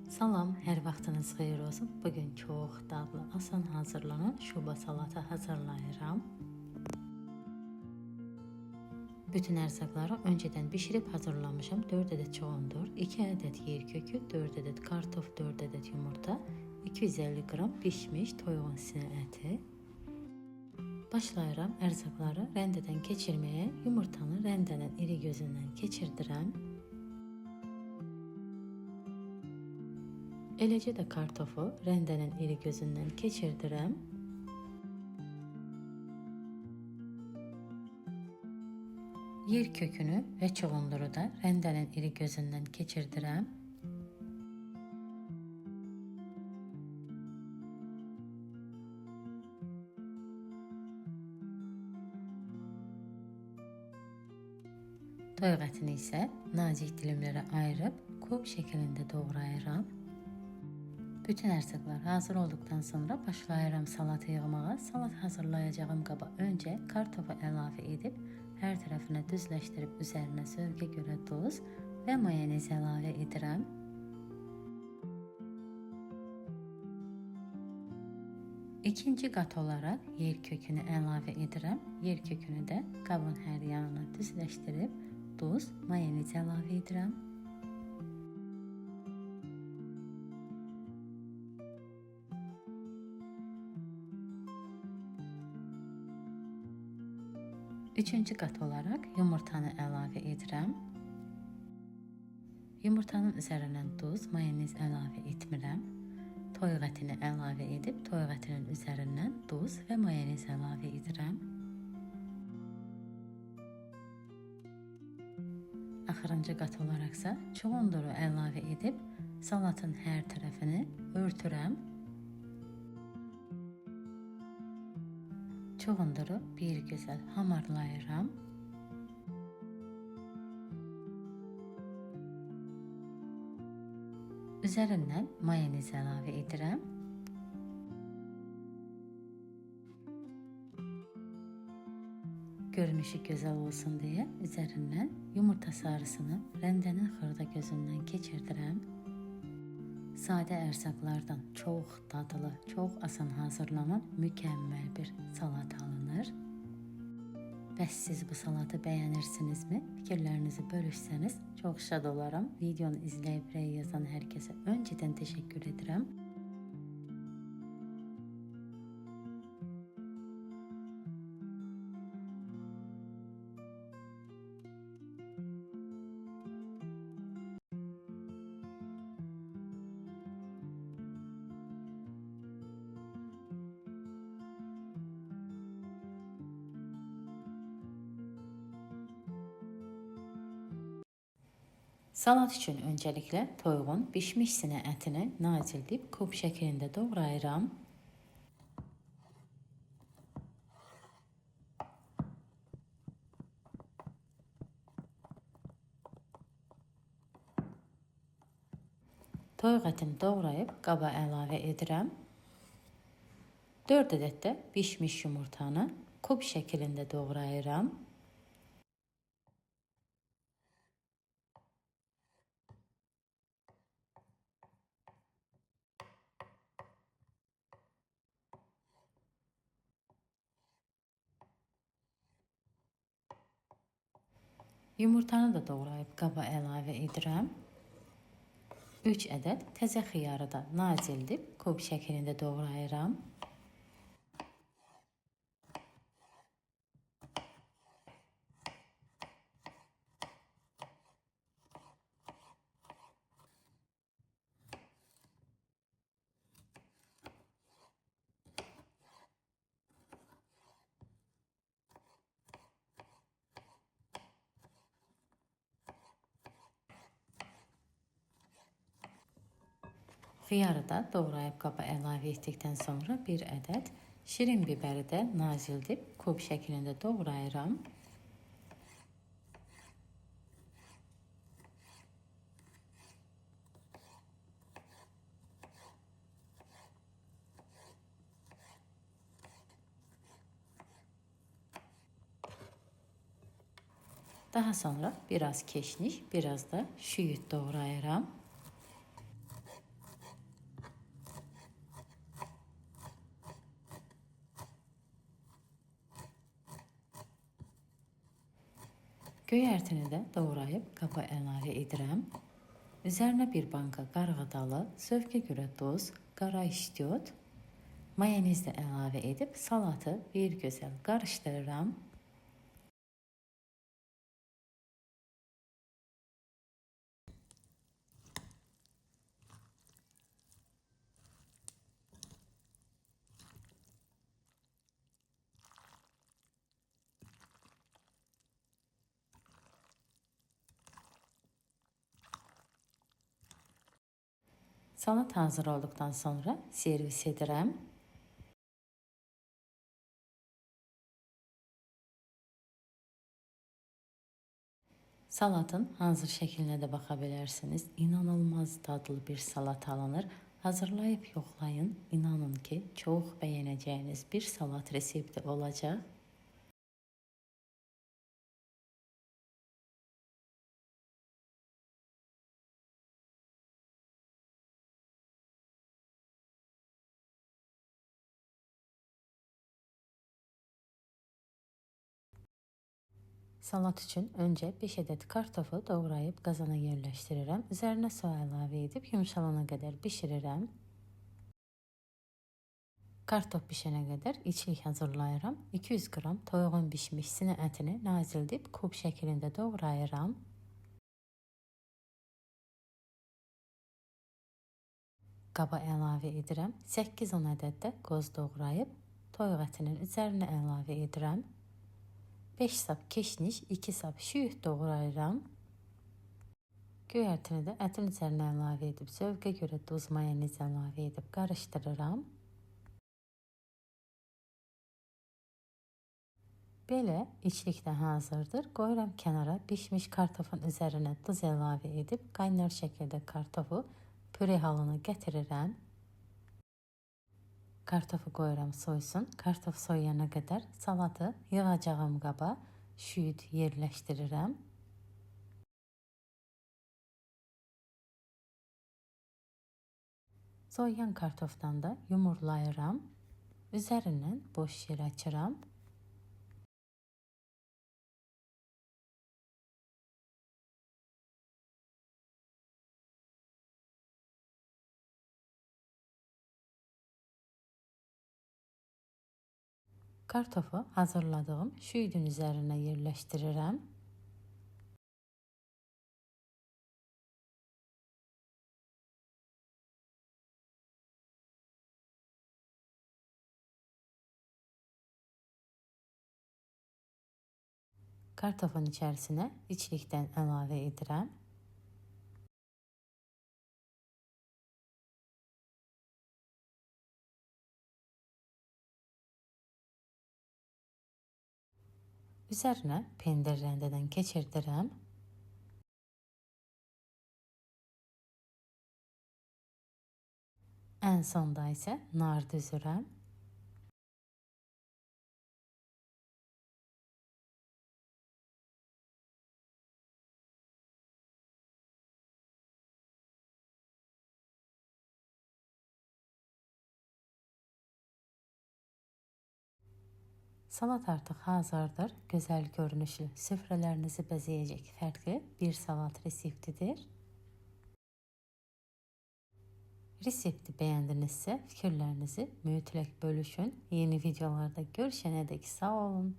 Salam, hər vaxtınız xeyir olsun. Bugün çox dadlı, asan hazırlanan şoba salatı hazırlayıram. Bütün ərzaqları öncədən bişirib hazırlamışam. 4 ədəd çuğundur, 2 ədəd yer kökü, 4 ədəd kartof, 4 ədəd yumurta, 250 qram pişmiş toyuğun sinə əti. Başlayıram ərzaqları rəndədən keçirməyə. Yumurtanı rəndənin iri gözündən keçirdirəm. Eləcə də kartofu rəndənin iri gözündən keçirdirəm. Yer kökünü və çuğunduru da rəndənin iri gözündən keçirdirəm. Toyuq ətini isə nazik dilimlərə ayırıb kub şəklində doğrayıram. Bütün ərzaqlar hazır olduqdan sonra başlayıram salatı yığmağa. Salat hazırlayacağım qaba öncə kartofu əlavə edib hər tərəfinə düzləşdirib üzərinə zövqə görə duz və mayonez əlavə edirəm. İkinci qat olaraq yer kökünü əlavə edirəm. Yer kökünü də qabın hər yanına düzləşdirib duz, mayonez əlavə edirəm. Üçüncü qat olaraq yumurtanı əlavə edirəm. Yumurtanın üzərindən duz, mayonez əlavə etmirəm. Toyuq ətini əlavə edib toyuq ətinin üzərindən duz və mayonez əlavə edirəm. Axırıncı qat olaraqsa çuğunduru əlavə edib salatın hər tərəfini örtürəm. Çuğunduru bir gözəl hamarlayıram. Üzərindən mayonez əlavə edirəm. Görünüşü gözəl olsun deyə üzərindən yumurta sarısını rəndənin xırda gözündən keçirdirəm. Sadə ərzaqlardan çox dadlı, çox asan hazırlanan mükəmməl bir salat alınır. Bəs siz bu salatı bəyənirsinizmi? Fikirlərinizi bölüşsəniz çox şad olaram. Videonu izləyib rəy yazan hər kəsə öncədən təşəkkür edirəm. Salat üçün öncəliklə toyuğun bişmiş sinə ətini nazildib kub şəklində doğrayıram. Toyuq ətini doğrayıb qaba əlavə edirəm. 4 ədəd də bişmiş yumurtanı kub şəklində doğrayıram. Yumurtanı da doğrayıb qaba əlavə edirəm. 3 ədəd təzə xiyarı da nazildib kub şəklində doğrayıram. Xiyarı da doğrayıb qaba əlavə etdikdən sonra bir ədəd şirin bibəri də nazildib kub şəklində doğrayıram. Daha sonra biraz keşniş, biraz da şüyüt doğrayıram. Göyərtini də doğrayıb qaba əlavə edirəm. Üzərinə bir banka qarğıdalı, zövqə görə duz, qara istiot, mayonez də əlavə edib salatı bir gözəl qarışdırıram. Salat hazır olduqdan sonra servis edirəm. Salatın hazır şəklinə də baxa bilərsiniz. İnanılmaz dadlı bir salat alınır. Hazırlayıp yoxlayın. İnanın ki, çox bəyənəcəyiniz bir salat resepti olacaq. Salat üçün öncə 5 ədəd kartofu doğrayıb qazana yerləşdirirəm. Üzərinə su əlavə edib yumşalana qədər bişirirəm. Kartof bişənə qədər içlik hazırlayıram. 200 qram toyuğun bişmiş sinə ətini nazildib kub şəklində doğrayıram. Qaba əlavə edirəm. 8-10 ədəd də qoz doğrayıb toyuq ətinin üzərinə əlavə edirəm. 5 sap keşniş, 2 sap şüyüd doğrayıram. Göyərtini də ətin üzərinə əlavə edib, zövqə görə duz, mayonez əlavə edib qarışdırıram. Belə içlik də hazırdır. Qoyuram kənara. Bişmiş kartofun üzərinə duz əlavə edib, qaynar şəkildə kartofu püre halına gətirirəm. Kartofu qoyuram soysun. Kartof soyuyana qədər salatı yığacağım qaba şüyüd yerləşdirirəm. Soyuyan kartofdan da yumurlayıram. Üzərindən boş yer açıram. Kartofu hazırladığım şüyüdün üzərinə yerləşdirirəm. Kartofun içərisinə içlikdən əlavə edirəm. Üzərinə pendir rəndədən keçirdirəm. Ən sonda isə nar düzürəm. Salat artıq hazırdır. Gözəl görünüşlü, süfrələrinizi bəzəyəcək fərqli bir salat reseptidir. Resepti bəyəndinizsə fikirlərinizi mütləq bölüşün. Yeni videolarda görüşənə dək sağ olun.